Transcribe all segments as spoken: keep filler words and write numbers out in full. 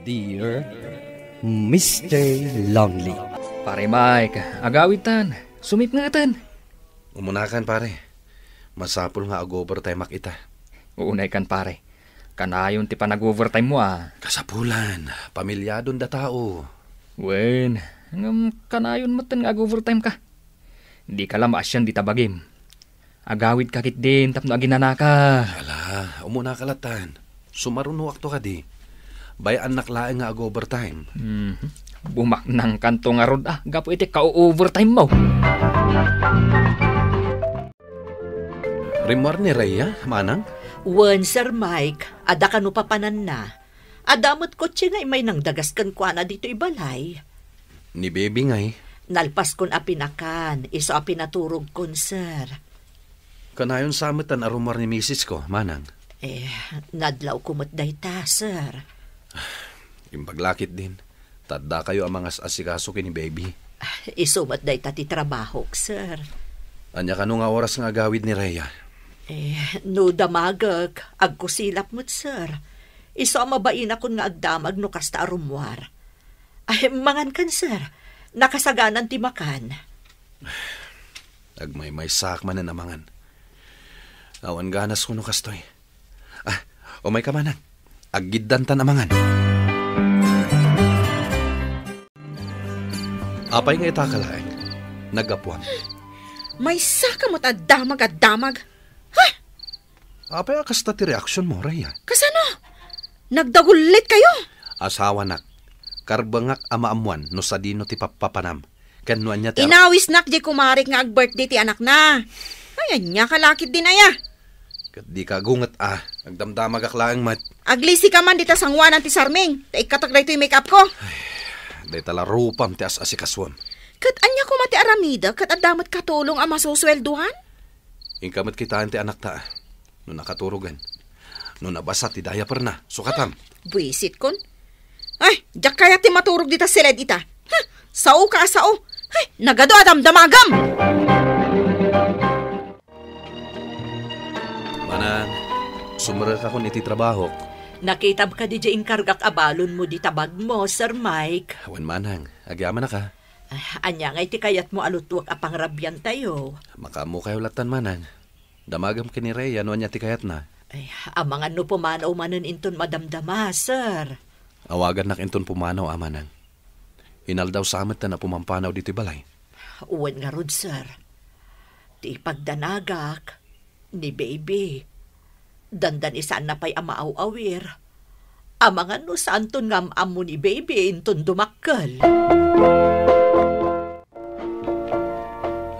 Dear Mister Lonely. Pare Mike, agawidtan. Sumipngetan. Umunakan, pare. Masapul nga ag-overtime ak ita. Unay kan, pare. Kanayon ti panag-overtime mo, a. Kasapulan, pamilyadon da tao. Wen, ngem kanayon metten nga ag-overtime ka. Dika la maasian dita bagim. Agawidka ketdin tapno aginanaka. Ala, umunaka latan. Sumarunoakto kadi. Bay-annak laeng nga ag-overtime. Mhm. Bumaknangkanto ngarud, a, gapu iti ka-overtime mo. Rimmuar ni Rhea, manang? Wen, Sir Mike, adda kano papananna. Adda met kotse nga immay nangdagas kenkuana ditoy balay. Ni Baby ngay? Nalpaskon a pinakan, isu a pinaturogkon, sir. Kanayon sa met a rummuar ni misis ko, manang. Eh, nadlawko met dayta, sir. Imbag la ketdin. Ta addakayo a mangas-asikaso ken ni Baby. Isu met dayta ti trabahok, sir. Ania kano nga oras nga agawid ni Rhea? Eh, no damagek, agkusilap met, sir. Isu a mabainakon nga agdamag no kasta a rummuar. Ay, mangankan, sir. Nakasaganan ti makan. Agmaymaysaak manen a mangan. Awan ganas kuno kastoy. Ah, umayka manen. Aggiddantan a mangan. Apay nga ita ka laeng? Naggapuam. Maysaka met a damag a damag. Ha? Apay a kasta ti reaksionmo, Rhea? Kasano? Nagdagullit kayo? Asawanak, karbengak a maammuan no sadino ti pappapanam. Ken no ania ti ar- Inawisnak diay kumarik nga ag-birthday ti anakna. Ay, ania ka lakit din aya? Ket dika gunget a, nagdamdamagak laeng met. Aglisika man dita sangoanan ti sarming, ta ikkatek daytoy make-up ko. Ay, dayta la rupam ti as-asikasuem. Ket ania koma ti aramidek ket adda met katulong a masusueldoan? Inka met kitaen ti anakta. No nakaturogen. No nabasa ti diaperna, sukatam. Buisitkon. Ay, diak kayat ti maturog dita siled ita. Ha? Sao ka a sao. Ay, nagadu a damdamagam! Manang, sumrekakon iti trabahok. Nakitam kadi diay inkargak a balonmo dita bagmo, Sir Mike? Wen, manang, agyamanak a. Ah, ania ngay ti kayatmo a lutwek a pangrabiantayo? Makaammokayo lattan, manang. Damagam ken ni Rhea no ania ti kayatna. Ay, amangan no pumanaw manen inton madamdama, sir. Awagannak inton pumanaw a manang. Inaldaw sa met ta napumampanaw ditoy balay. Wen ngarud, sir. Ti ipagdanagak, ni Baby. Dandani saanna pay a maaw-awir. Amangan no saanton nga am-ammo ni Baby inton dumakkel.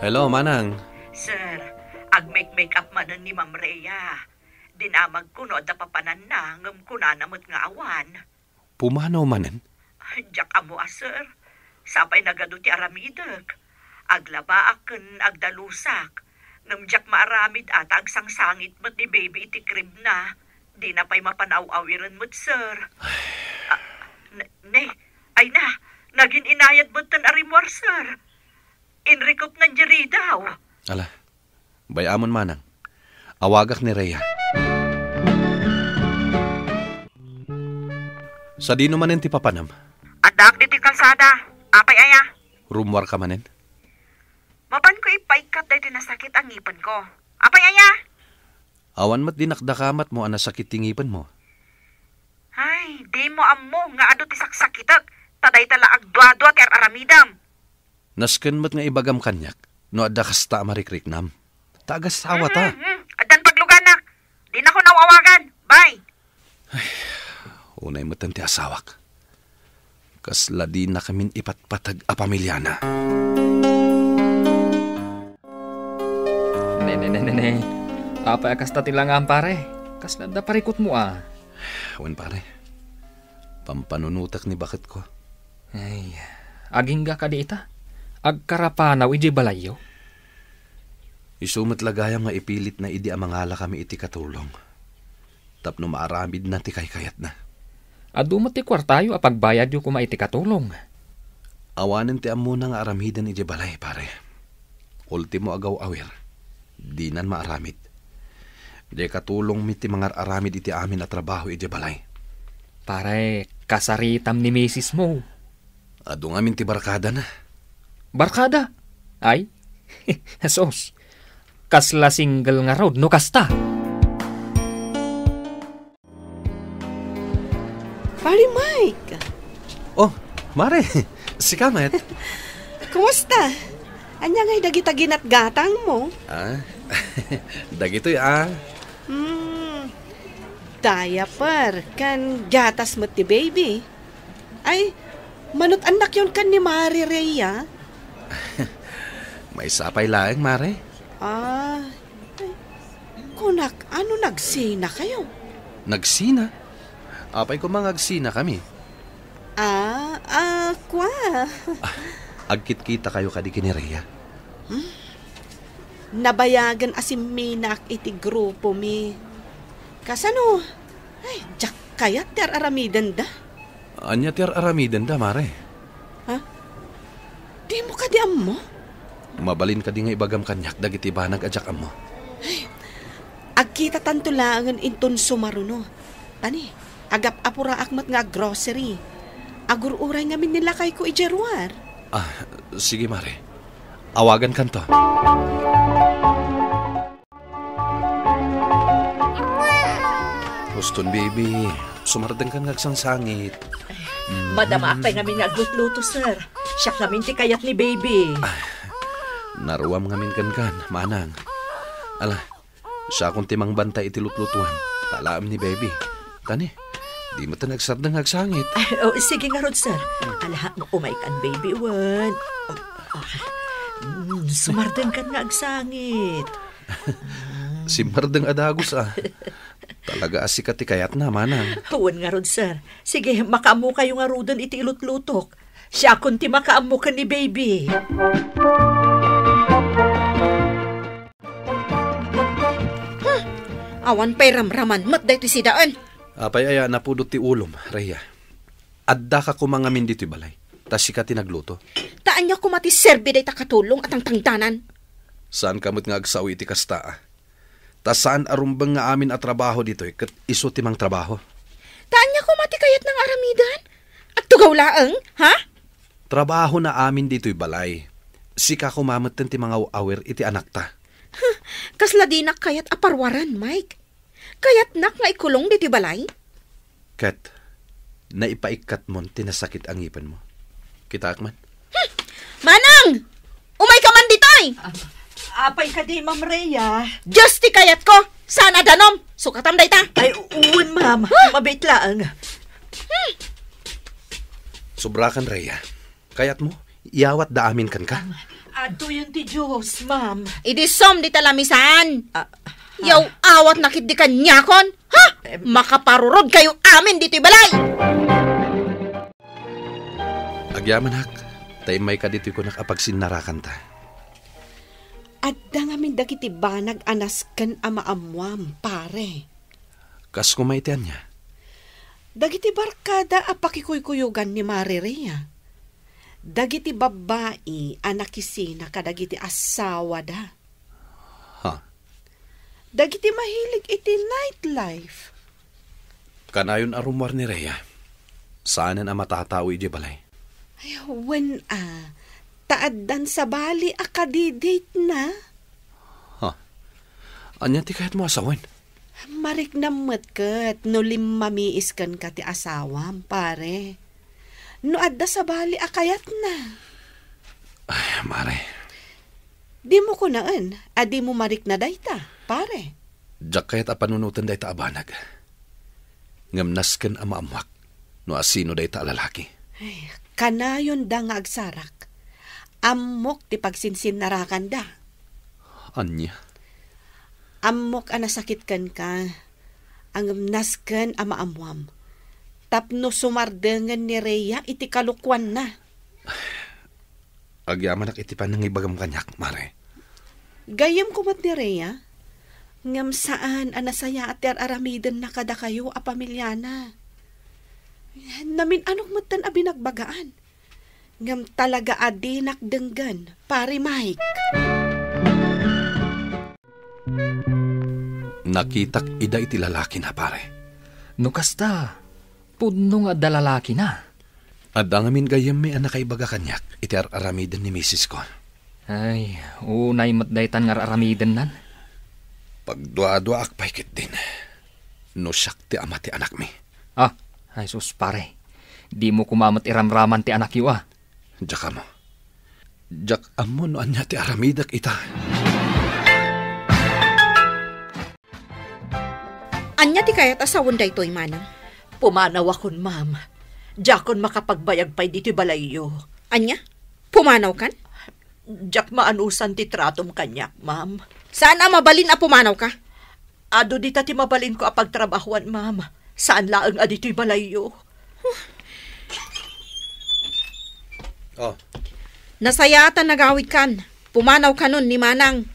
Hello, manang. Sir, agmake-make up manen ni Ma'am Rhea. Dinamagko no adda papananna, ngem kunana met nga awan. Pumanaw manen? Diak ammo a, sir. Sapay nagadu ti aramidek. Aglabaak ken agdalusak. Ngem diak maaramid a ta agsangsangit met ni Baby iti cream na. Dina pay mapanaw-awiren met, sir. Ah, n-, ne, ay na, nagin-inayad metten a rimmuar, sir. Inrikupnan diay ridaw. Ala, bay-amon manang. Awagak ni Rhea. Sadino manen ti papanam? Addaak ditoy kalsada. Apay aya? Rummuarka manen? Mapanko ipaikkat daytoy nasakit a ngipenko. Apay aya? Awan met di nakdakamatmo a nasakit ti ngipenmo. Ay, dimo ammo nga adu ti saksakitek, ta dayta la agduadua ti ar-aramidem. Nasken met nga ibagam kaniak no adda kasta a marikriknam. Ta agassawa ta. Mhm, mhm. Addan pagluganak. Dinakon aw-awagan. Bye. Ay, unay metten ti asawak. Kasla dinakamin ipatpateg a pamiliana. Ne, ne, ne, ne, ne. Apay a kasta ti langam, pare? Kasla adda parikutmo, a. Wen, pare. Pampanunotek ni baketko. Ay, agingga kadi ita? Agkarapanaw idiay balayyo? Isu met la gayam nga ipilitna idi a mangalakami iti katulong. Tapno maaramidna ti kaykayatna. Adu met ti kuartayo a pagbayadyo koma iti katulong. Awanen ti ammona nga aramiden idiay balay, pare. Ultimo a gaw-awir, dinan maaramid. Diay katulongmi ti mangar-aramid iti amin a trabaho idiay balay. Pare, Kasaritam ni misis mo. Adu ngamin ti barkadana. Barkada? Ay, sus. Kasla single ngarud no kasta. Pare Mike! Oh, Mare, sika met. Kumusta? Ania ngay dagita ginatgatang mo? Ah, dagitoy, ah. Hmm, diaper, ken gatas met ti baby. Ay, manut-annakyon ken ni Mare Rhea? Maysa pay laeng, Mare. Ah, ay, kunak, ano, nagsinakayo? Nagsina? Apay koma nga agsinakami? Ah, ah, kua. Ah, agkitkitakayo kadi ken ni Rhea? Hmm? Nabayagen a simminak iti grupomi. Kasano? Ay, diak kayat ti ar-aramidenda. Ania ti ar-aramidenda, Mare? Ha? Dimo kadi ammo? Mabalin kadi nga ibagam kaniak dagiti banag a diak ammo? Ay, agkitatanto laengen inton sumaruno. Tani, agap-apuraak met nga aggrocery. Agur-uray ngamin ni lakayko idiay ruar. Ah, sige, Mare. Awagankanto. Huston, baby. Sumardengkan nga agsangsangit. Madamaak pay ngamin nga aglutluto, sir. Siak ngamin ti kayat ni baby. Ah, naruam ngamin kenkan, manang. Ala, siakon ti mangbantay iti lutlutoem. Talaem ni baby. Tani, di met agsardeng nga agsangit. Ay, oh, sige ngarud, sir. Ala, umaykan, baby, wen. Ah, mm, sumardengkan nga agsangit. Simmardeng a dagus, ah. Talaga a sika ti kayatna, manang. Wen ngarud, sir. Sige, makaammokayo ngaruden iti ilutlutok. Siakon ti makaammo ken ni baby. Hmm. Awan pay ramraman met daytoy sidaen. Apay aya napudot ti ulom, Rhea? Addaka koma ngamin ditoy balay. Ta sika ti nagluto. Ta ania koma ti serbi dayta katulong a tangtangdanan? Saanka met nga agsao iti kasta, a. Ta saan a rumbeng nga amin a trabaho ditoy ket isu ti mangtrabaho. Ta ania koma ti kayatna nga aramiden? Agtugaw laeng, ha? Trabahona amin ditoy balay. Sika koma metten ti mangaw-awir iti anakta. Huh, kasla dinak kayat a parwaren, Mike. Kayatnak nga ikulong ditoy balay? Ket, naipaikkatmon ti nasakit a ngipenmo. Kitaak man. Hmm! Manang! Umayka man ditoy! Ah, apay kadi, Ma'am Rhea? Dios ti kayatko! Saan a danom? Sukatam dayta! Ay, wen, ma'am. Huh? Mabit laeng. Hmm. Sobrakan, Rhea. Kayatmo, iyawatda amin kenka? Adtoyen ti Dios, ma'am. Idi som dita lamisaan. Ah, ah. Yaw-awatna ketdi kaniakon, ha? Em. Makaparurod kayo amin ditoy balay! Agyamanak, ta immayka ditoy kunak a pagsinnarakanta. Adda ngamin dagiti banag a nasken a maammuam, pare. Kas koma iti ania? Dagiti barkada a pakikuykuyogan ni Mare Rhea. Dagiti babbai a nakisina kadagiti assawada. Ha? Dagiti mahilig iti nightlife. Kanayon a rummuar ni Rhea. Saanen a matatao idiay balay. Ay, wen a. Ta addan sabali a kadi-date na. Ha? Ania ti kayatmo a sawen? Mariknam met ket no limmamiis kenka ti asawam, pare. No adda sabali a kayatna. Ay, Mare. Dimo kunaen a dimo marikna dayta, pare. Diak kayat a panunoten dayta a banag. Ngem nasken a maammuak no asino dayta a lalaki. Ay, kanayonda nga agsarak. Ammok ti pagsinsinnarakanda. Ania? Ammok a nasakit kenka, ngem nasken a maammuam. Tapno sumardengen ni Rhea iti kalokuanna. Agyamanak iti panangibagam kaniak, Mare. Gayyemko met ni Rhea, ngem saan a nasayaat ti ar-aramidenna kadakayo a pamiliana. Namin-anok metten a binagbagaan. Ngem talaga a dinak denggen, Pare Mike. Nakitak ida iti lalakina, pare. No kasta, Pudno nga adda lalakina. Adda ngamin gayyemmi a nakaibaga kaniak iti ar-aramiden ni misis ko. Ay, unay met daytan nga ar-aramidennan. Pagduaduaak pay ketdin no siak ti ama ti anakmi. Ah, ay sus, pare. Dimo koma met iramraman ti anakyo, ah. Diak ammo. Diak ammo no ania ti aramidek ita. Ania ti kayat a sawen daytoy, manang? Pumanawakon, ma'am. Diakon makapagbayag pay ditoy balayyo. Ania? Pumanawkan? Diak maanusan ti tratom kaniak, ma'am. Saan a mabalin a pumanawka? Adu dita ti mabalinko a pagtrabahuan, ma'am. Saan laeng a ditoy balayyo. Oh. Nasayaat a nagawidkan. Pumanawkanon ni manang.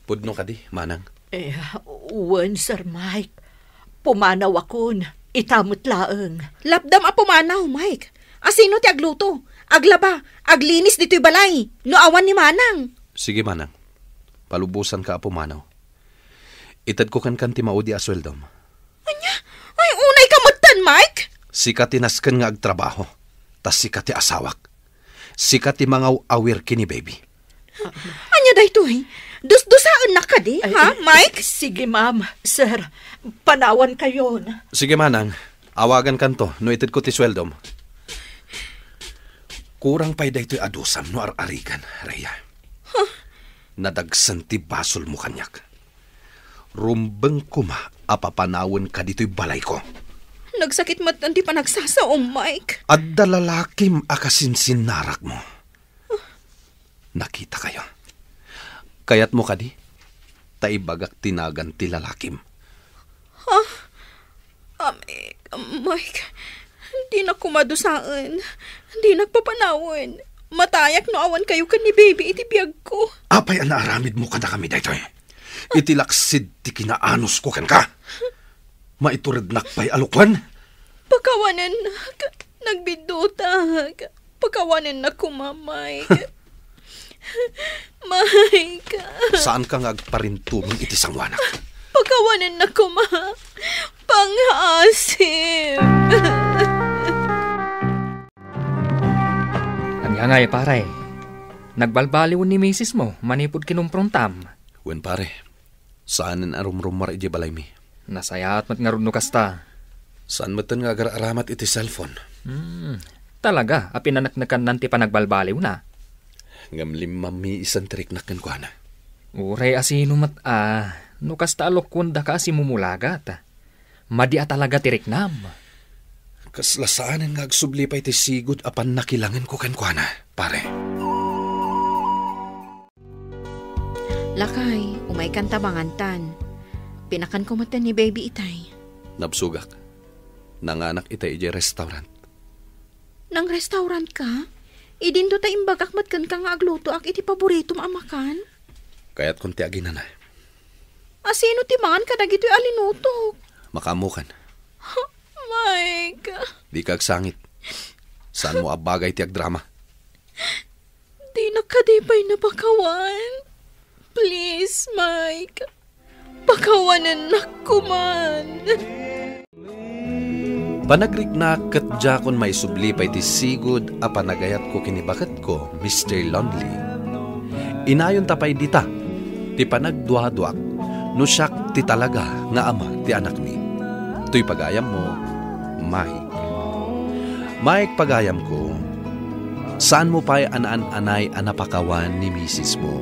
Pudno kadi, manang? Eh, wen, Sir Mike. Pumanawakon. Ita met laeng. Lapdam a pumanaw, Mike. Asino ti agluto, aglaba, aglinis ditoy balay no awan ni manang? Sige, manang. Palubosanka a pumanaw. Itedko kenka ti maudi a sueldom. Ania? Ay, unayka metten, Mike? Sika ti nasken nga agtrabaho, ta sika ti asawak. Sika ti mangaw-awir ken ni baby. Ania daytoy? Dusdusaennak kadi, ha, Mike? Sige, ma'am. Sir, panawankayon. Sige, manang. Awagankanto no itedko ti sueldom. Kurang pay daytoy a dusam no ar-arigan, Rhea. Nadagsen ti basolmo kaniak. Rumbeng koma a papanawenka ditoy balayko. Nagsakit met ti panagsasaom, Mike. Adda lalakim a kasinsinnarakmo. Nakitakayo. Kayatmo kadi? Ta ibagak ti nagan ti lalakim. Ha? Ami, Mike, dinak koma dusaen. Dinak papanawen. Matayak no awan kayo ken ni baby iti biagko. Apay a naaramidmo kadakami daytoy? Iti laksid ti kinaanusko kenka? Maiturednak pay a lukwan? Pakawanennak. Nagbiddutak. Pakawanennak koma, Mike. Mike. Saanka nga agparintumeng iti sangoanak. Pakawanennak koma. Pangaasim. Ania ngay, pare? Nagbalbaliwen ni misismo manipud kinumprontam? Wen, pare. Saanen a rumrummuar idiay balaymi. Nasayaat met ngarud no kasta. Saan metten nga agar-aramat iti cellphone. Hmm, talaga a pinaneknekannan ti panagbalbaliwna. Ngem limmamiisan ti riknak kenkuana. Uray asino met a, no kasta a lukkuendaka a simumulagat. Madi a talaga ti riknam. Kasla saanen nga agsubli pay ti sigud a pannakilangenko kenkuana, pare. Lakay, umaykan ta mangantan. Pinakanko metten ni baby itay. Nabsogak. Nanganak itay idiay restaurant. Nang-restaurant ka? Idinto ta imbagak met kenka nga aglutoak iti paboritom a makan? Kayatkon ti aginana. Asino ti mangan kadagitoy a linutok? Makaammokan. Mike. Dika agsangit. Saanmo a bagay ti agdrama. Dinak kadi pay napakawan? Please, Mike. Pakawanennak koman. Panagriknak ket diakon maisubli pay ti sigud a panagayatko ken ni baketko, Mister Lonely. Inayonta pay dita ti panagduaduak no siak ti talaga nga ama ti anakmi. Toy pagayammo, Mike. Mike, pagayamko, saanmo pay a naan-anay a napakawan ni misismo.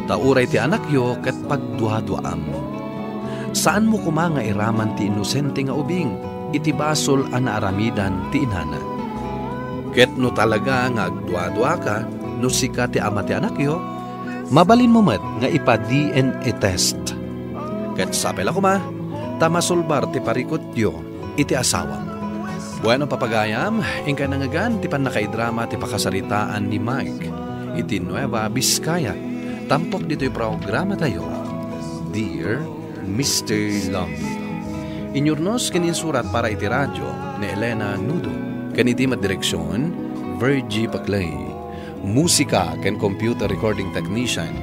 Ta uray ti anakyo ket pagduaduaam. Saanmo koma nga iraman ti inosente nga ubing iti basol a naaramidan ti inana. Ket no talaga nga agduaduaka no sika ti ama ti anakyo, mabalinmo met nga ipa-D N A test. Ket sapay la koma, ta masulbar ti parikutyo iti asawam. Bueno, papagayam, inkay nangngegan ti pannakaidrama ti pakasaritaan ni Mike iti Nueva Vizcaya, tampok ditoy programatayo, Dear Mister Lumley. Inyurnos ken insurat para iti radio ni Elena Nudo, ken iti met direksion, Virgie Paclay. Musika ken computer recording technician,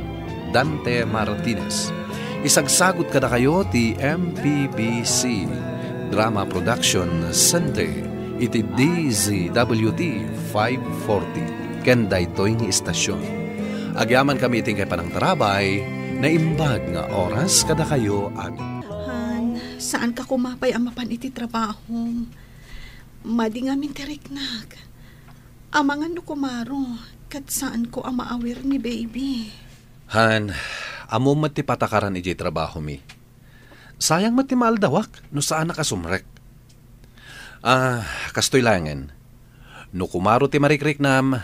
Dante Martinez. Isagsagut kadakayo ti M P B C Drama Production Center iti D Z W T five forty ken daytoy nga istasyon. Agyamankami iti inkay panangtarabay, naimbag nga oras kadakayo amin. Han, saanka koma pay a mapan iti trabahom. Madi ngamin ti riknak. Amangan no kumaro, ket saanko a maawir ni baby. Han, ammom met ti patakaran idiay trabahomi. Sayang met ti maaldawak no saanak a sumrek. Ah, kastoy laengen. No kumaro ti marikriknam,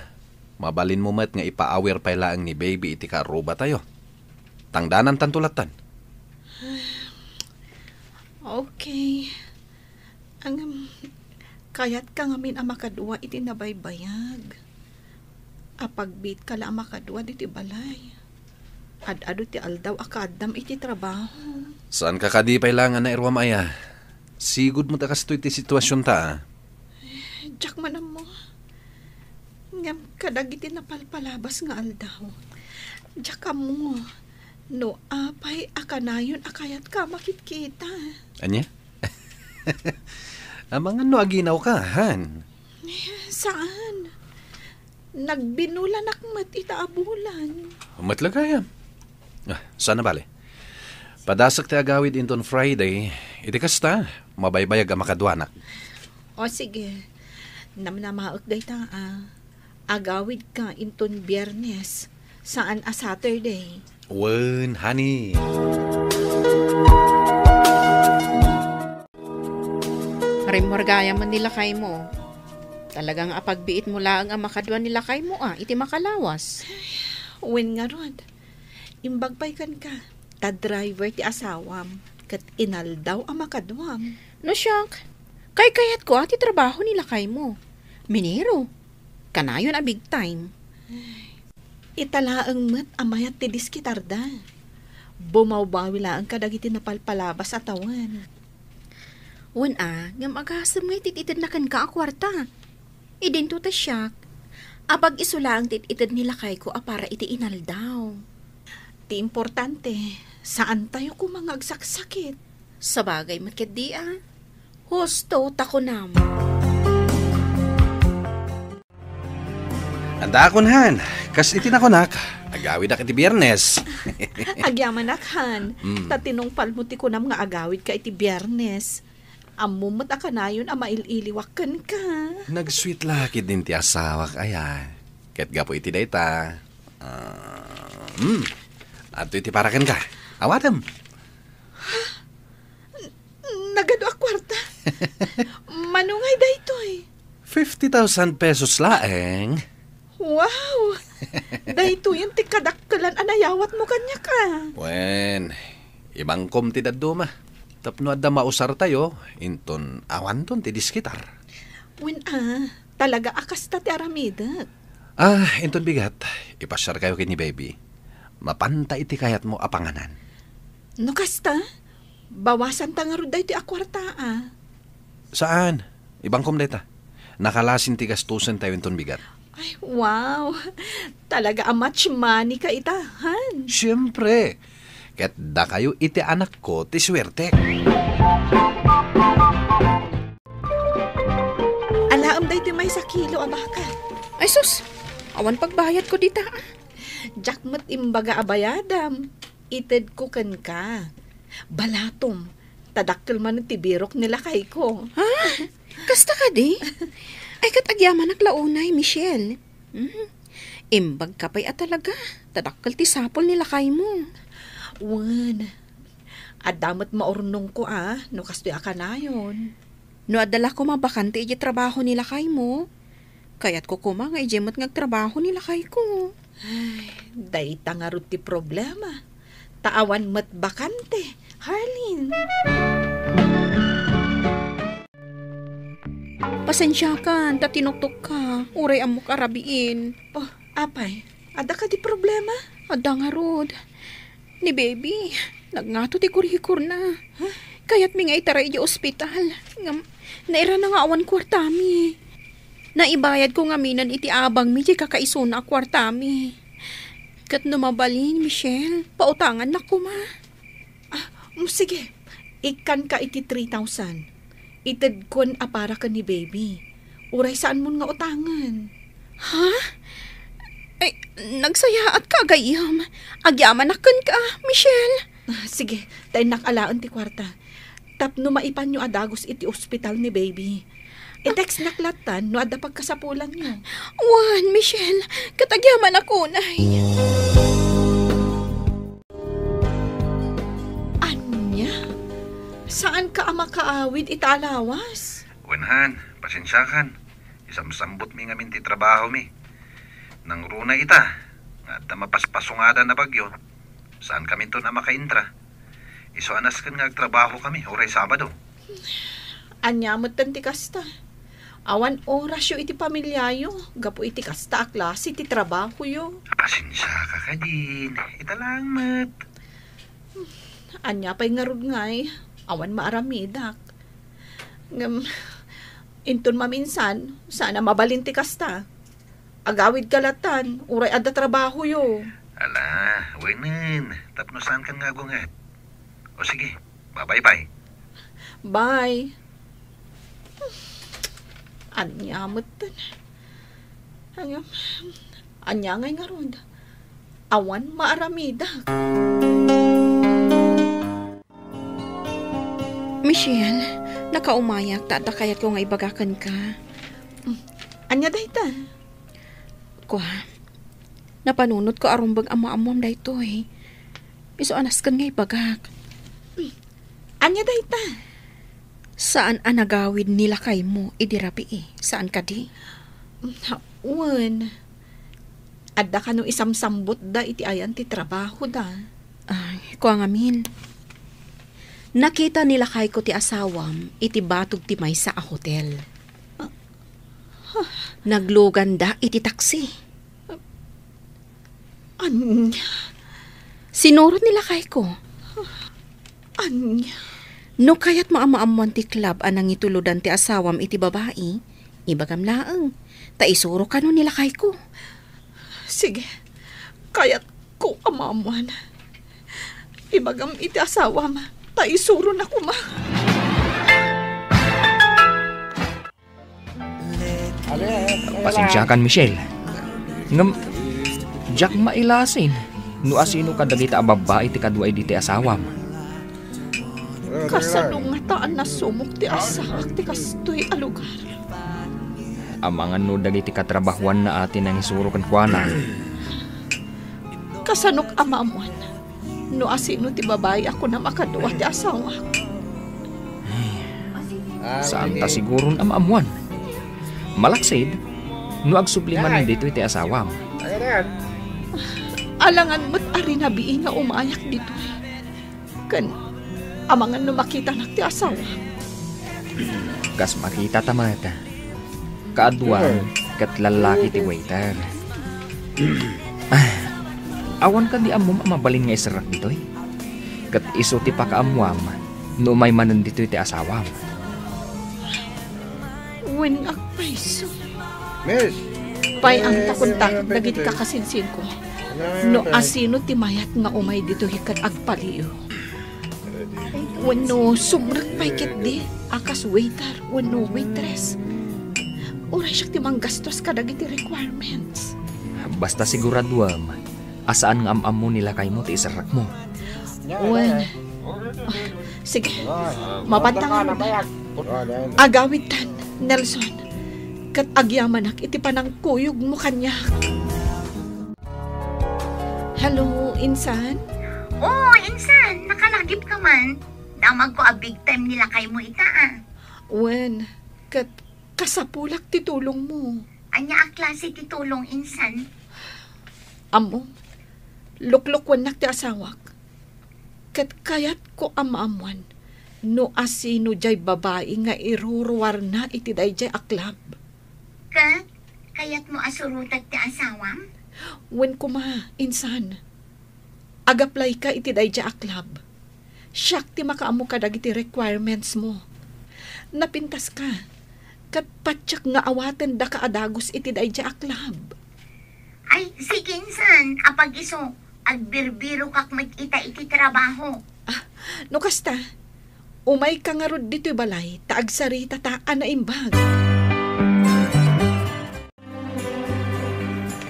mabalinmo met nga ipaawir pay laeng ni baby iti kaarrubatayo. Tangdanantanto lattan. Okay. Ngem, kayatka ngamin a makadua iti nabaybayag. Apagbiitka la a makadua ditoy balay. Ad-adu ti aldaw a kaaddam iti trabaho. Saanka kadi pay laeng a nairuam aya? Sigud met a kastoy ti situasionta, a. Diak man ammo. Ngem kadagiti napalpalabas nga aldaw, diak ammo no apay a kanayon a kayatka a makitkita. Ania? Amangan no aginawka, han? Saan. Nagbinulanak met ita a bulan. Met la gayam. Ah, saan a bale. Padasek ti agawid inton Friday. Iti kasta, mabaybayag a makaduanak. O sige. Namnamaek dayta, a. Agawidka inton Biyernes, saan a Saturday. Wen, honey. Rimmuar gayam ni lakaymo. Talaga nga apagbiitmo laeng a makadua ni lakaymo a iti makalawas. Wen ngarud, imbag pay kenka, ta driver ti asawam, ket inaldaw a makaduam. No siak, kaykayatko a ti trabaho ni lakaymo. Minero. Kanayon a big time. Ita laeng met a mayat ti diskitarda. Bumawbawi laeng kadagiti napalpalabas a tawen. Wen a, ngem agasem nga it-itedna kenka a kuarta. Idinto ta siak, apag-isu laeng ti it-ited ni lakayko a para iti inaldaw. Ti importante, saantayo koma nga agsaksakit. Sabagay met ketdi a. Husto ta kunam. Adda a kunhan, kas iti nakunak, agawidak iti Biyernes. Agyamanak, han. Mm. Ta tinungpalmo ti kunam nga agawidka iti Biyernes. Ammom met a kanayon a mail-iliwak kenka. Nag-sweet la ketdin ti asawak, aya. Ket gapu iti dayta, ah, mm, adtoy ti para kenka. Awatem. Nagadu a kuarta. Mano ngay daytoy? Fifty thousand pesos laeng. Wow! Daytoyen ti kadakkelan a nayawatmo kaniak a. Wen, ibangkom ti dadduma. Tapno adda mausartayo, inton awanton ti diskitar. Wen a, talaga a kasta ti aramidek. Ah, inton bigat, ipasiarkayo ken ni Baby. Mapanta iti kayatmo a panganan. No kasta, bawasanta ngarud daytoy a kuarta a. Saan? Ibangkom dayta. Nakalasin ti gastusentayo inton bigat. Ay, wow! Talaga a much money ka ita, han? Siempre! Ket dakayo iti anakko ti suertek. Alaem daytoy maysa kilo a baka. Ay sus! Awan pagbayadko dita, a. Diak met imbaga a bayadam. Itedko kenka. Balatom, ta dakkel manen ti birok ni lakayko. Ha? Kasta kadi? Ay, ket agyamanak la unay, Michelle. Hmm. Imbagka pay a talaga, ta dakkel ti sapul ni lakaymo. Wen, adda met maurnongko a, no kastoy a kanayon. No adda la koma bakante idiay trabaho ni lakaymo, kayatko koma nga idiay met nga agtrabaho ni lakayko. Ay, dayta ngarud ti problema. Ta awan met bakante, Harlin. Pasensiakan, ta tinuktokka, uray ammok a rabiin. Oh, apay, adda kadi problema? Adda ngarud. Ni Baby, nagngato ti kurikorna. Huh? Kayatmi nga itaray idiay ospital. Ngem, nairana nga awan kuartami. Naibayadko ngaminen iti abangmi diay kakaisuna a kuartami. Ket no mabalin, Michelle, pautangannak koma. Ah, mm, sige. Ikkanka iti three thousand. Itedkon a para ken ni baby. Uray saanmon nga utangen. Ha? Ay, nagsayaatka a gayyem. Agyamanak kenka, Michelle. Ah, sige, ta innak alaen ti kuarta. Tapno maipanyo a dagus iti ospital ni baby. I-textnak lattan no adda pagkasapulanyo. Wen, Michelle, ket agyamanak unay. Ania? Saanka a makaawid ita a lawas? Wen, han, pasensiakan. Isamsambutmi ngamin ti trabahomi. Nangruna ita, nga adda mapaspasungadan a bagyo. Saankaminton a makaintra. Isu a nasken nga agtrabahokami uray Sabado. Ania metten ti kasta? Awan orasyo iti pamiliayo gapu iti kasta a klase ti trabahoyo. Pasensiaka kadin. Ita laeng met. Ania pay ngarud ngay? Awan maaramidak. Ngem, inton maminsan, saan a mabalin ti kasta. Agawidka lattan, uray adda trabahoyo. Ala, wenen, tapno saankan nga agunget. O sige, babay pay. Bye. Ania metten. Ania, ania ngay ngarud? Awan maaramidak. Michelle, nakaumayak ta adda kayatko nga ibaga kenka. Mm. Ania dayta? Kua, napanunotko a rumbeng a maammoam daytoy. Isu a nasken nga ibagak. Mm. Ania dayta? Saan a nagawid ni lakaymo idi rabii, saan kadi? Mm, wen. Adda kano isamsambutda iti ayan ti trabahoda? Ay, kua ngamin. Nakita ni lakayko ti asawam iti batog ti maysa a hotel. Ah, ah. Nagluganda iti taksi. Ania? Sinurot ni lakayko. Ania? No kayatmo a maammoan ti club a nangitulodan ti asawam iti babai, ibagam laeng, ta isuro kano ni lakayko. Sige, kayatko a maammoan. Ibagam iti asawam, ta isurona koma. Pasensiakan, Michelle. Ngem, diak mailasin no asino kadagita a babbai ti kadua idi ti asawam. Kasano ngata a nasumok ti asaak ti kastoy a lugar? Amangan no dagiti katrabahoanna a ti nangisuro kenkuana. Kasanok a maammoan no asino ti babai a kunam a kadua ti asawak? Saanta siguron a maammoan. Malaksid, no agsubli manen ditoy ti asawam. Alangan met a rinabii nga umayak ditoy. Ken amangan no makitanak ti asawam. Kas makitata met. Kaaduan ket lallaki ti waiter. Ah, awan kadi ammom a mabalin nga iserrek ditoy? Ket isu ti pakaammoam no umay manen ditoy ti asawam. Wen, agpayso. Miss! Pay-am ta kontakek dagiti kakasinsinko no asino ti mayat nga umay ditoy ket agpaliw. Wenno sumrek pay ketdi a kas waiter wenno waitress. Uray siak ti manggastos kadagiti requirements. Basta siguraduem a saan nga am-ammo ni lakaymo ti iserrekmo. Wen. Sige, mapanta ngarud. Agawidtan, Nelson. Ket agyamanak iti panangkuyogmo kaniak. Hello, insan? Oo, insan, nakalagipka man. Damagko a big time ni lakaymo ita, a. Wen, ket kasapulak ti tulongmo. Ania a klase ti tulong, insan? Ammom, luklukuennak ti asawak. Ket kayatko a maammoan no asino diay babai nga iruruarna iti daydiay a club. Ket kayatmo a surotek ti asawam? Wen koma, insan. Agaplayka iti daydiay a club. Siak ti makaammo kadagiti requirementsmo. Napintaska, ket patiek nga awatendaka a dagus iti daydiay a club. Ay, sige, insan, apag-isu, agbirbirokak met ita iti trabaho. Ah, no kasta, Umayka ngarud ditoy balay, ta agsaritata a naimbag.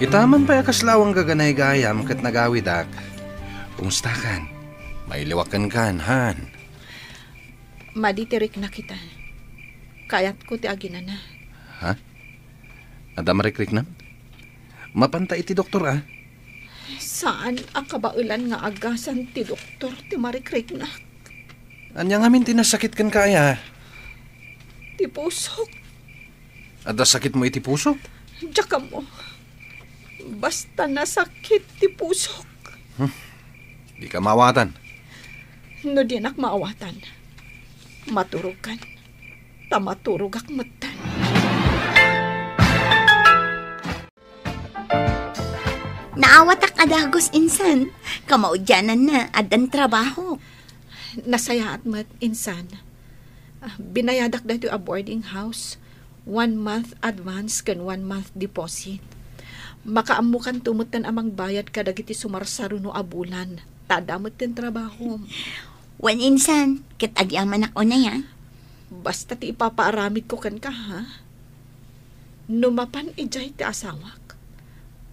Ita man pay a kasla awan gaganay gayam ket nagawidak. Kumustakan? Mailiwak kenkan, han? Madi ti riknak ita. Kayatko ti aginana. Ha? Adda marikriknam? Mapanta iti doktor, a? Saan a kabaelan nga agasan ti doktor ti marikriknak. Ania ngamin ti nasakit kenka, aya? Ti pusok. Adda sakitmo iti puso? Diak ammo. Basta nasakit ti pusok. Hmm. Dika maawatan. No dinak maawatan, maturogkan. Ta maturogak metten. Naawatak a dagus, insan. Kamaudiananna, addan trabaho. Nasayaat met, insan. Ah, binayadak daytoy a boarding house. One month advance ken one month deposit. Makaammokanto metten a mangbayad kadagiti sumarsaruno a bulan. Ta adda metten trabahom. Wen, insan, ket agyamanak unay, a? Basta ti ipapaaramidko kenka, ha? No mapan idiay ti asawak,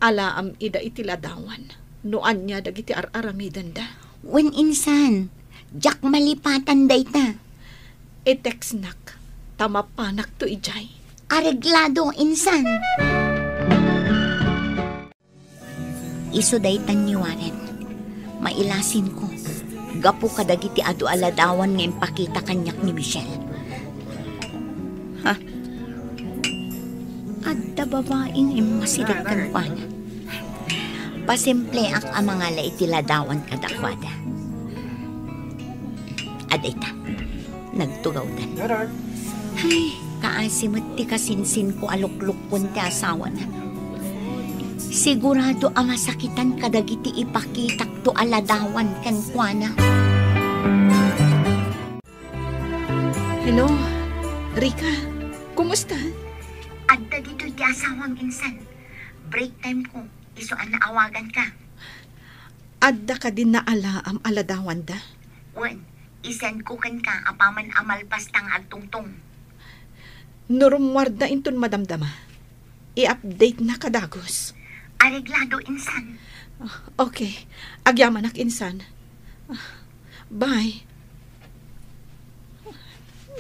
alaam ida iti ladawan no ania dagiti ar-aramidenda. Wen, insan, diak malipatan dayta. I-textnak ta mapanakto idiay. Areglado, insan. Isu daytan ni Warren. Mailasinko gapu kadagiti adu a ladawan nga impakita kaniak ni Michelle. Ha? Adda babai nga immasideg kenkuana. Pasimpleak a mangala iti ladawan kadakuada. Adda ita. Nagtugawdan. Ay, kaasi met ti kasinsinko a luklukkon ti asawana. Sigurado a masakitan kadagiti ipakitakto a ladawan kenkuana. Hello, Rica. Kumusta? Adda ditoy ti asawam, insan. Break time ko. Isu a naawaganka. Adda kadi naalaam a ladawanda? Wen, isendko kenka apaman a malpas ta nga agtungtong. No rummuarda inton madamdama, i-update na kadagus. Areglado, insan. Ah, okay. Agyamanak, insan. Ah, bye.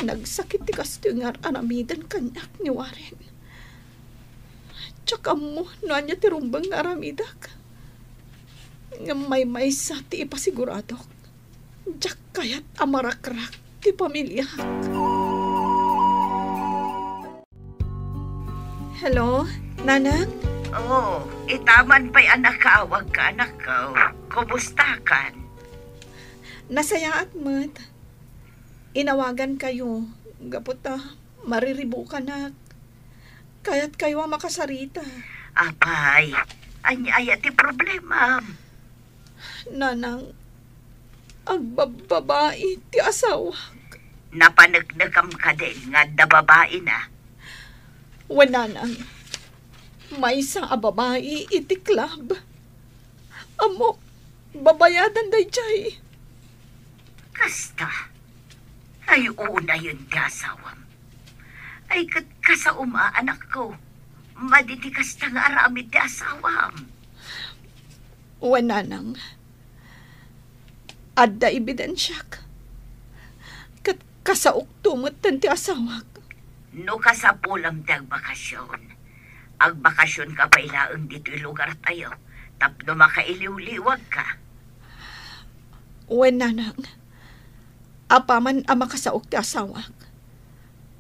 Nagsakit ti kastoy nga ar-aramiden kaniak ni Warren. Diak ammo no ania ti rumbeng nga aramidak. Ngem maymaysa ti ipasiguradok. Diak kayat a marakrak ti pamiliak. Hello, Nanang? Oh, ita man pay a nakaawagka, anakko. Kumustakan? Nasayaat met. Inawagankayo, gapu ta mariribukanak. Kayatkayo a makasarita. Apay, ania aya ti problemam? Nanang, agbabbabai ti asawak. Napaneknekam kadin nga adda babaina? Wen, Nanang, maysa a babai iti club. Ammok, babayadan daydiay. Kasta? Ay, unayen ti asawam. Ay, ket kasaom a, anakko. Madi ti kasta nga aramid ti asawam. Wen, Nanang, adda ebidensiak. Ket kasaokto metten ti asawak. No kasapulam ti agbakasyon, agbakasyonka pay laeng ditoy lugartayo tapno makailiwliwagka. Wen, Nanang, apaman a makasaok ti asawak,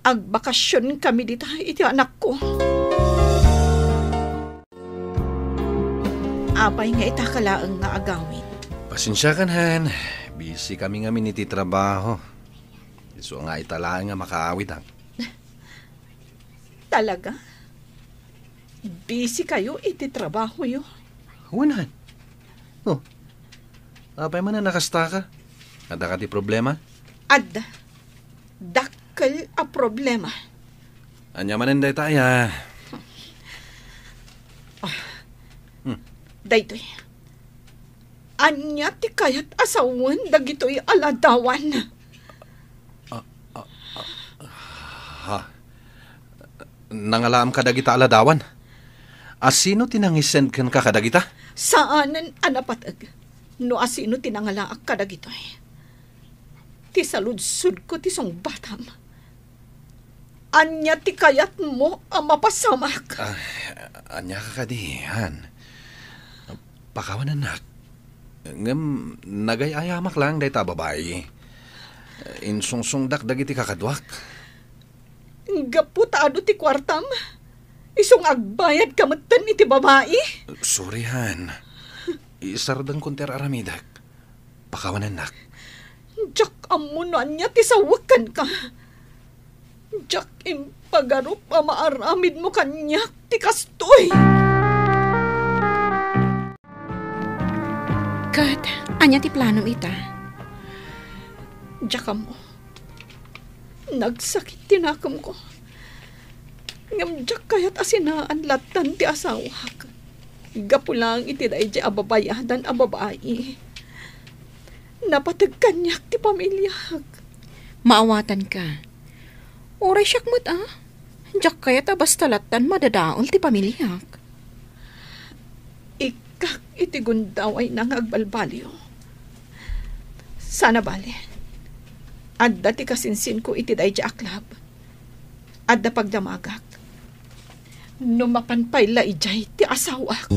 agbakasyonkami dita iti anakko. Apay nga itaka laeng nga agawid? Pasensiakan, han. Busy kami ngamin iti trabaho. Isu nga ita laeng nga makaawidak. Talaga? Busy kayo iti trabahoyo? Wen, han. Oh, apay man a nakastaka? Adda kadi problema? Adda. Dakkel a problema. Ania manen dayta, aya? Ah. Hmm. Daytoy. Ania ti kayat a sawen dagitoy a ladawan? Ha? Nangalaam kadagita a ladawan? Asino ti nangisend kenka kadagita? Saanen a napateg no asino ti nangalaak kadagitoy. Ti saludsodko ti sungbatam. Ania ti kayatmo a mapasamak? Ah, ania ka kadi, Han? Pakawanennak. Ngem nagay-ayamak laeng dayta a babai. Insungsongdak dagiti kakaduak. Gapu ta adu ti kuartam, isu nga agbayadka metten iti babai? Sorry, Han. Isardengkon ti ar-aramidek. Pakawanennak. Diak ammo no ania ti sawek kenka. Diak impagarup a maaramidmo kaniak ti kastoy. Ket ania ti planom ita? Diak ammo. Nagsakit ti nakemko. Ngem diak kayat a sinaan lattan ti asawak. Gapu laeng iti daydiay a babayadan a babai. Napateg kaniak ti pamiliak. Maawatanka. Uray siak met, a. Diak kayat a basta lattan madadael ti pamiliak. Ikkak iti gundawayna nga agbalbaliw. Sana bale, adda ti kasinsinko iti daydiay a club. Adda pagdamagak. No mapan pay la idiay ti asawak.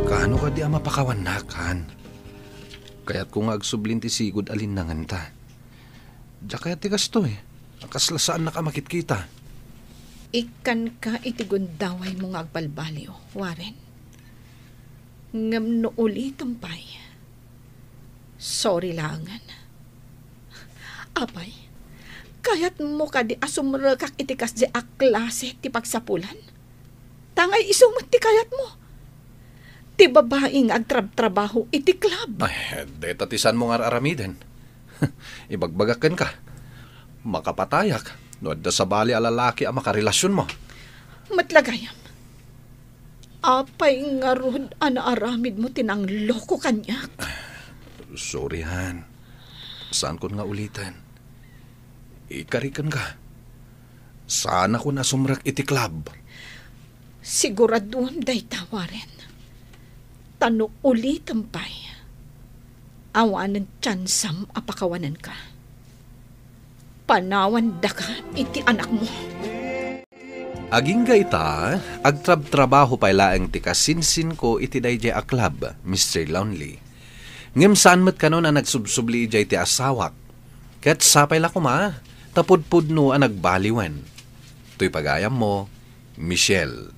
Kaano kadi a mapakawannak, Han? Kayatko nga agsublin ti sigud a linnangenta. Diak kayat ti kastoy. Kasla saannak a makitkita. Ikkanka iti gundawaymo nga agbalbaliw, Warren. Ngem no ulitem pay, sorry laengen. Apay, kayatmo kadi a sumrekak iti kasdiay a klase ti pagsapulan? Tangay isu met ti kayatmo. Ti babai nga agtrabtrabaho iti club. Ay, deta ti saanmo nga ar-aramiden. Ibagbagak kenka. Makapatayak no adda sabali a lalaki a makarelasionmo. Met la gayam. Apay ngarud a naaramidmo ti nangloko kaniak? Sorry, Han. Saankon nga uliten. Ikariken ka. Saanakon a sumrek iti club. Siguraduem dayta, Warren. Ta no ulitem pay, awanen tiansam a pakawanenka. Panawandaka iti anakmo. Agingga ita, agtrabtrabaho pay laeng ti kasinsinko iti daydiay a club, Mister Lonely. Ngem saan met kanon a nagsubsubli idiay ti asawak, ket sapay la koma ta pudpudno a nagbaliwen. Toy pagayammo, Michelle.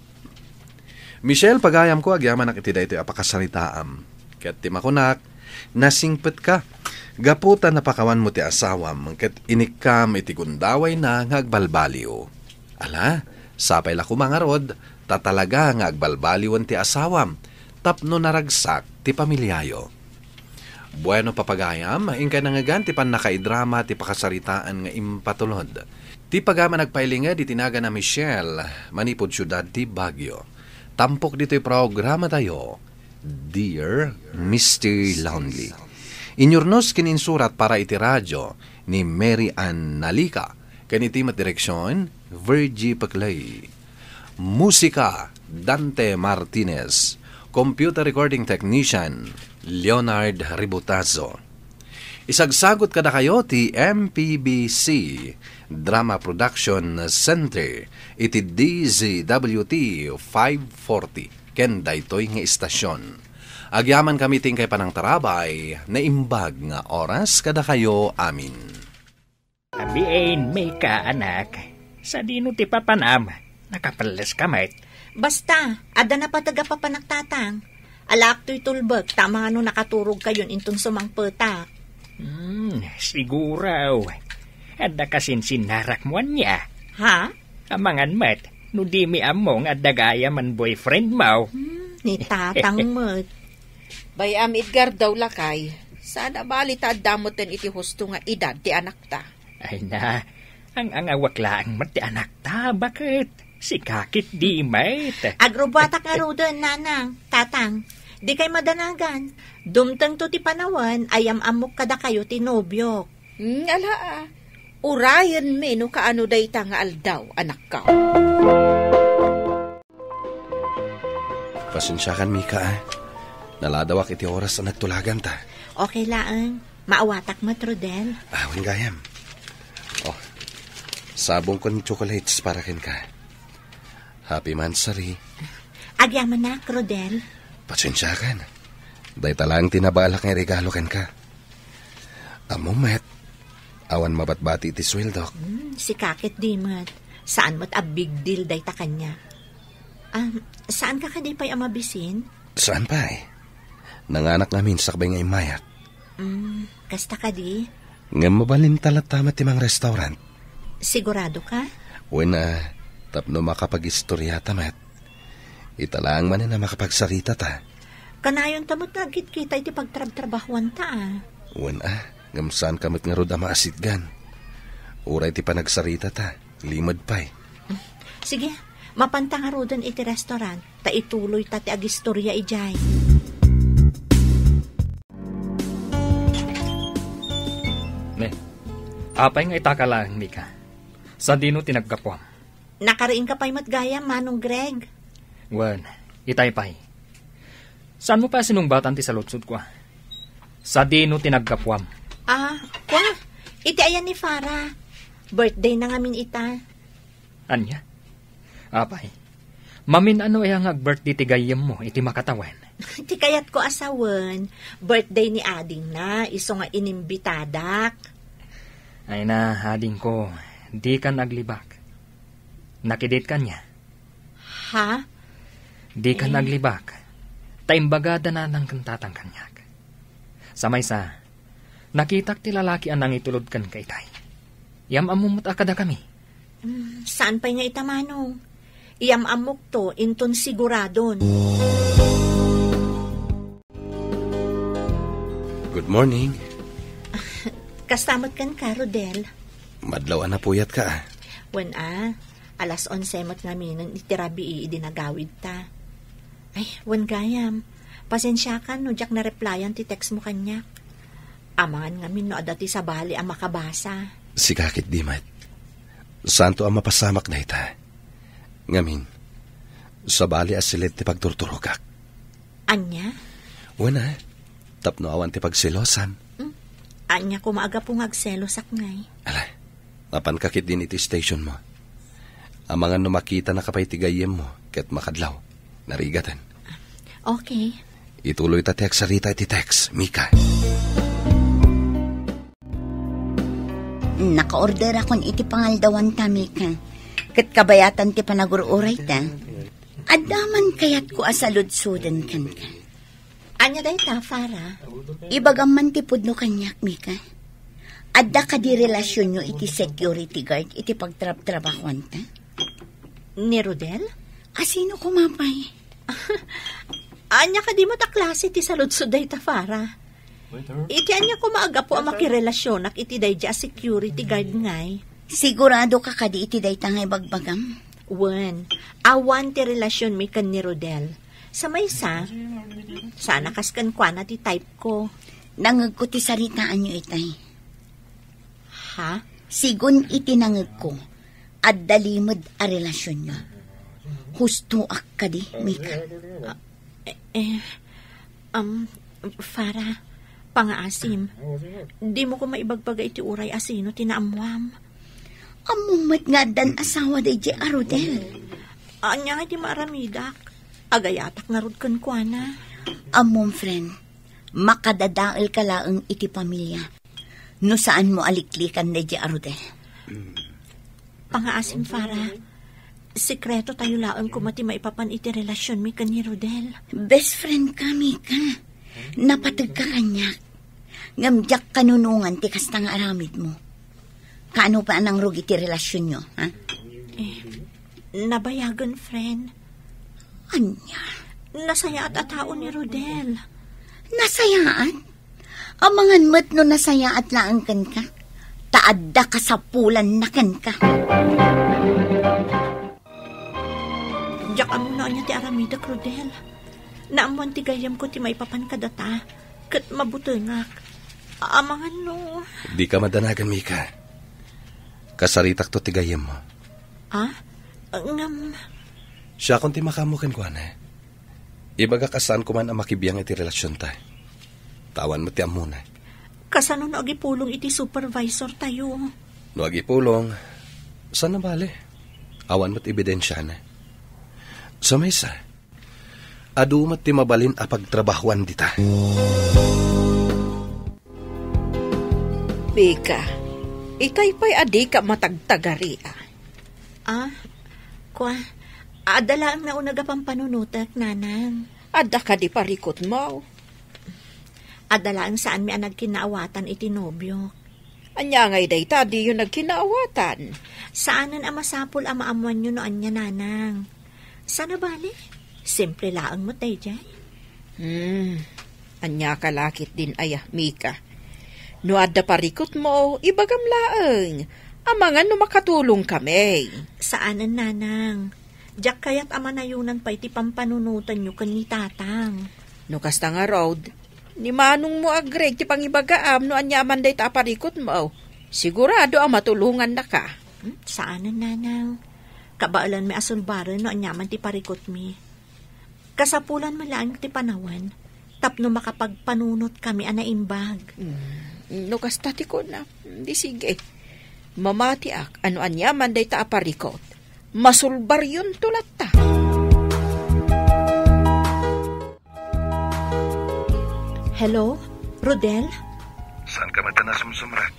Michelle, pagayamko, agyamanak iti daytoy a pakasaritaam. Ket ti makunak, nasingpetka. Gapu ta napakawanmo ti asawam, ket inikkam iti gundawayna nga agbalbaliw. Ala, sapay la koma ngarud, ta talaga nga agbalbaliwen ti asawam, tapno naragsak ti pamiliayo. Bueno, papagayam, inkay nangngegan ti pannakaidrama ti pakasaritaan nga impatulod. Ti pagayam a nagpailinged iti nagan a Michelle, manipud siudad ti Baguio. Tampok ditoy programatayo, Dear Mister Lonely. Inyurnos ken insurat para iti radio ni Mary Ann Nalica, ken iti met direksion, Virgie Peclay. Musika, Dante Martinez. Computer recording technician, Leonard Ributazo. Isagsagot kadakayo ti M P B C Drama Production Center iti D Z W T five forty ken daytoy nga istasion. Agyamankami ti inkay panangtarabay, naimbag nga oras kadakayo amin. Abiin, Mika, anak. Sadino ti papanam? Nakapelles ka met? Basta, adda napateg a papanak, Tatang. Alaak toy tulbek, ta amangan no nakaturog kayon inton sumangpetak. Hmm, siguro. Adda kasinsinnarakmo ania? Ha? Amangan met, no dimi ammo nga adda gayam a boyfriend mo. Hmm, ni Tatang met. Bay-am, Edgardo, lakay. Saan a bali ta adda metten iti husto nga edad ti anakta. Ay na, ang-angawak laeng met ti anakta, baket? Sika ketdi met. Agrubbuatak ngaruden, Nanang, Tatang. Dikay madanagan. Dumtengto ti panawen a yam-ammok kadakayo ti nobiok. Hmm, ala, ah. Urayenmi no kaano dayta nga aldaw, anakko. Pasensiakan, Mika, ah. Naladawak iti oras a nagtulaganta. Okay laeng. Maawatak met, Rodel. Ah, wen gayam. Oh, sabongko ni chocolates para kenka. Happy monthsary. Agyamanak, Rodel. Pasensiakan. Dayta laeng ti nabalak nga iregalo kenka. Ammom met, awan mabatbati iti sueldok. Hmm, sika ket di met. Saan met a big deal dayta kaniak. Ah, saanka kadi pay a mabisin? Saan pay? Nanganak ngamin sakbay nga immayak. Hmm, kasta kadi? Ngem mabalinta latta met ti mangrestaurant. Sigurado ka? Wen, ah, tapno makapagistoriata met. Ita laeng manen a makapagsaritata. Kanayonta met nga agkitkita iti pagtrabtrabahuanta, ah. Wen, ah, ngem saanka met ngarud a maasitgan. Uray ti panagsaritata, limed pay. Sige, mapanta ngaruden iti restaurant, ta ituloyta ti agistoria idiay. Ne, apay nga itaka laeng, Mika? Sadino ti naggapuam? Nakariingka pay met gayam, Manong Greg? Wen, itay pay. Saanmo pay a sinungbatan ti saludsodko, a? Sadino ti naggapuam? Ah, kwa, iti ayan ni Farah. Birthday na ngamin ita. Ania? Apay, mamin-ano aya nga ag-birthday ti gayyemmo iti makatawen? Ti kayatko a sawen, birthday ni adingna, isu nga inimbitadak. Ay na, adingko, dikan aglibak. Nakidit kaniak. Ha? Dikan Eh. aglibak. Ta imbagada nanang ken tatang kaniak. Sa maysa, nakitak ti lalaki a nangitulod kenka itay. Yam-ammom met a kadakami. Hmm, saan pay nga ita, Manong? Yam-ammokto, inton siguradon. Good morning. Kasta met kenka, Rodel. Madlaw a napuyatka, a. Wen a, alas onse met ngaminen iti rabii idi nagawidta. Ay, wen gayam. Pasensiakan no diak nareplyan ti text mo kaniak. Amangan ngamin no adda ti sabali a makabasa. Sika ket di met. Saanto a mapasamak dayta. Ngamin, sabali a siled ti pagturturogak. Ania? Wen a, tapno awan ti pagselosam. Hmm? Ania koma a gapu nga agselosak ngay? Ala, mapanka ketdin iti stationmo. Amangan no makitanaka pay ti gayyemmo ket makadlaw. Narigaten. Okay. Ituloyta ti agsarita iti text, Mika. Nakaorderakon iti pangaldawanta, Mika. Ket kabayatan ti panagur-urayta, adda man kayatko a saludsoden kenka. Ania dayta, Farah? Ibagam man ti pudno kaniak, Mika. Adda kadi relasionyo iti security guard iti pagtrabtrabahuanta? Ni Rodel? A sino koma pay? Ania kadi met a klase ti saludsod dayta, Farah? Iti ania koma a gapu a makirelasionak iti daydi a security guard ngay? Sigurado ka kadi iti dayta nga ibagbagam? Wen, awan ti relasionmi ken ni Rodel. Sa maysa, saan a kas kenkuana ti type ko. Nangegko ti saritaanyo itay. Ha? Sigun iti nangegko, adda limed a relasionyo. Hustoak kadi, Mika? Ah, eh, eh, um, Farah, pangaasim. Dimo koma ibagbaga iti uray a sino ti naammoam. Ammom met nga addan asawa daydiay a Rodel. Ania nga ti maaramidak? Agayatak ngarud kenkuana. Ammom, friend, makadadaelka laeng iti pamilia no saanmo a liklikan daydiay a Rodel. Pangaasim, Farah. Sekreto tayo laeng koma ti maipapan iti relasionmi ken ni Rodel. Best friend ka, Mika. Napategka kaniak. Ngem diak kanunongan ti kasta nga aramidmo. Kaano pay a nangrugit ti relasionyo, ha? Eh, nabayagen, friend. Ania? Nasayaat a tao ni Rodel. Nasayaat? Amangan met no nasayaat laeng kenka, ta adda kasapulanna kenka. Diak ammo no ania ti aramidek, Rodel. Naammoan ti gayyemko ti maipapan kadata, ket mabutengak. Amangan no. Dika madanagan, Mika. Kasaritakto ti gayyemmo. Ah? Ngem, siakon ti makaammo kenkuana. Ibagak a saanko man a makibiang iti relasionta. Ta awan met ti ammona. Kasano no agipulong iti supervisor tayo? No agipulong, saan a bale? Awan met ebidensiana. Sa maysa, adu met ti mabalin a pagtrabahoan dita. Mika, itay pay a dika matagtagaria. Ah, kua, adda laeng nauneg a pampanunotek, nanang. Adda kadi parikutmo? Adda laeng saanmi a nagkinnaawatan iti nobiok. Ania ngay dayta diyo nagkinnaawatan? Saanen a masapul a maammoanyo no ania, nanang. Saan a bale? Simple laeng met daydiay. Hmm. Ania ka lakit din aya, Mika? No adda parikutmo, ibagam laeng. Amangan no makatulongkami. Saanen, nanang. Diak kayat a manayonan pay ti pampanunotanyo ken ni tatang. No kasta ngarud, ni manongmo agreg ti pangibagaam no ania man dayta a parikutmo. Sigurado a matulongannaka. Hmm, saanen, nanang. Kabaelanmi a sulbaren no ania man ti parikutmi. Kasapulan met laeng ti panawen tapno makapagpanunotkami a naimbag. Hmm, no kasta ti kuna, di sige. Mamatiak a no ania man dayta a parikut, masulbaryonto latta. Hello, Rodel? Saan ka met a nasumsumrek?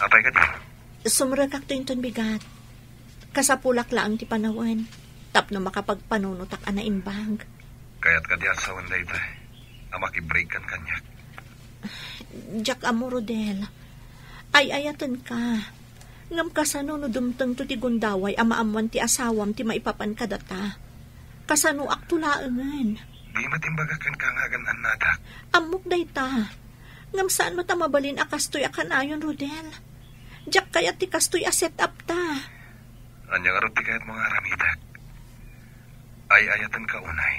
Apay kadi? Sumrekakto inton bigat. Kasapulak laeng ti panawen tapno makapagpanunotak a naimbag. Kayat kadi a sawen dayta a makibreak kan kaniak? Diak ammo, Rodel. Ay-ayatenka. Ngem kasano no dumtengto ti gundaway a maammoan ti asawam ti maipapan kadata? Kasanoakto laengen? Di met imbagak kenka nga agan-annadak. Ammok dayta. Ngem saan met a mabalin a kastoy a kanayon, Rodel. Diak kayat ti kastoy a set-up ta. Ania ngarud ti kayatmo nga aramidek? Ay-ayatenka unay.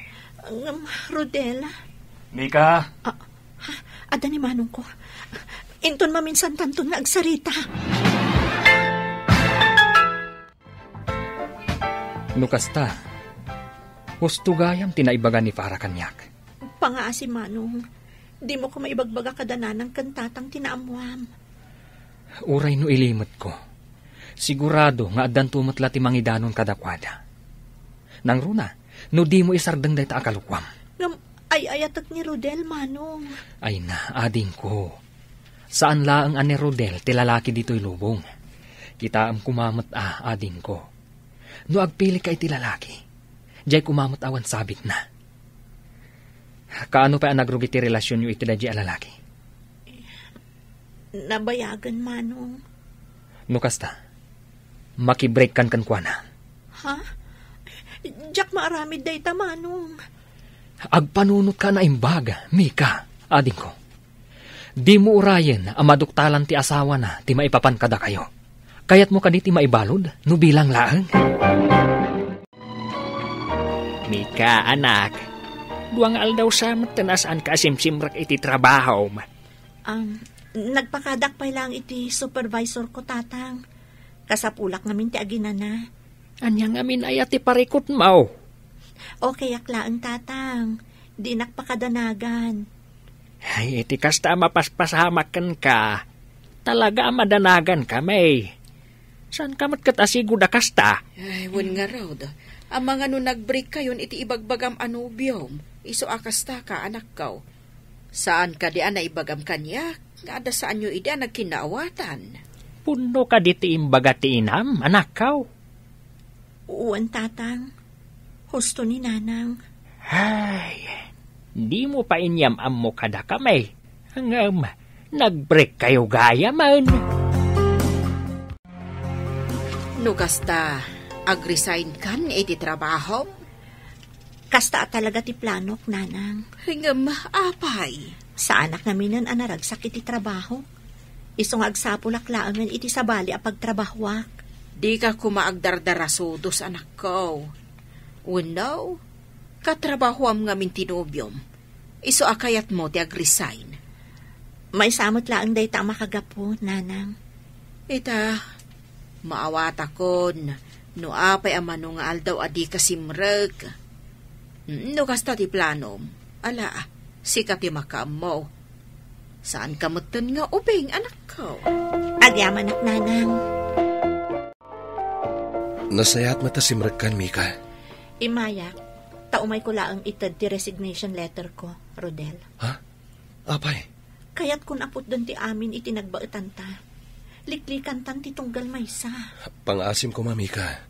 Ngem, Rodel. Mika? Ah, ha? Adda ni manongko. Inton maminsantanton nga agsarita. No kasta, husto gayam ti naibaga ni Farah kaniak. Pangaasi, Manong. Dimo koma ibagbaga kada nanang ken tatang ti naammoam. Uray no ilimetko, sigurado nga addanto met la ti mangidanon kadakuada. Nangruna, no dimo isardeng dayta a kalokuam. Ngem ay-ayatek ni Rodel, Manong. Ay na, adingko. Saan laeng a ni Rodel ti lalaki ditoy lubong. Kitaem koma met a, adingko. No agpilika iti lalaki, diay koma met awan sabitna. Kaano pay a nagrugi ti relasionyo iti daydiay a lalaki? Nabayagen, Manong. No kasta, makibreakkan kenkuana. Ha? Diak maaramid dayta, Manong. Agpanunotka a naimbag, Mika, adingko. Dimo urayen a maduktalan ti asawana ti maipapan kadakayo. Kayatmo kadi ti maibalud no bilang laeng? Mika, anak, dua nga aldaw sa met ta nasaanka a simsimrek iti trabahom. Um, nagpakadak pay laeng iti supervisor ko, Tatang. Kasapulak ngamin ti aginana. Ania ngamin aya ti parikutmo? Okayak laeng, Tatang. Dinak pakadanagan. Ay, iti kasta a mapaspasamak kenka, talaga a madanagan kami. Saanka met ket a sigud a kasta? Ay, wen ngarud. Amangan no nagbreak kayon iti ibagbagam a nobiom, isu a kasta ka, anakko. Saan kadi a naibagam kaniak nga adda saanyo idi a nagkinnaawatan? Pudno kadi ti imbaga ti inam, anakko? Wen, Tatang. Husto ni Nanang. Ay, dimo pay inyam-ammo kadakami. Ngem, nagbreak kayo gayamen. No kasta, agresign kan iti trabahom? Kasta a talaga ti planok, Nanang. Ngem, apay? Saanak ngaminen a naragsak iti trabaho. Isu nga agsapulak laengen iti sabali a pagtrabahoak. Dika koma agdardarasudos, anakko. Wenno, katrabahoam ngamin ti nobiom. Isu a kayatmo ti agresign. Maysa met laeng dayta a makagapu, Nanang. Ita, maawatakon no apay a mano nga aldaw a dika simrek. Mm, no kasta ti planom, ala, sika ti makaammo. Saanka metten nga ubing, anakko. Agyamanak, Nanang. Nasayaat met ta simrekkan, Mika. Immayak, ta umayko laeng ited ti resignation letter ko, Rodel. Ha? Apay? Kayatkon a putden ti amin iti nagbaetanta. Liklikantan ti tunggal maysa. Pangaasim koma, Mika.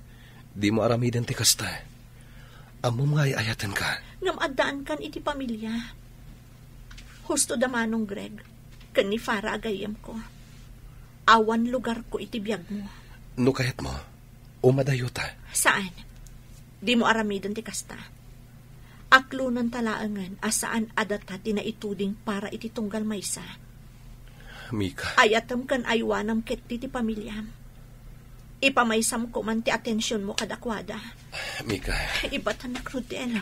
Dimo aramiden ti kasta. Ammom nga ay-ayatenka. Ngem addaankan iti pamilya. Husto da Manong Greg ken ni Farah a gayyemko. Awan lugarko iti biagmo. No kayatmo, umadayota. Saan? Dimo aramiden ti kasta. Aklonenta laengen a saan a data ti naituding para iti tunggal maysa. Mika. Ayatem ken aywanam ketdi ti pamiliam. Ipamaysamko man ti atensionmo kadakuada. Mika. Ibatanak, Rodel.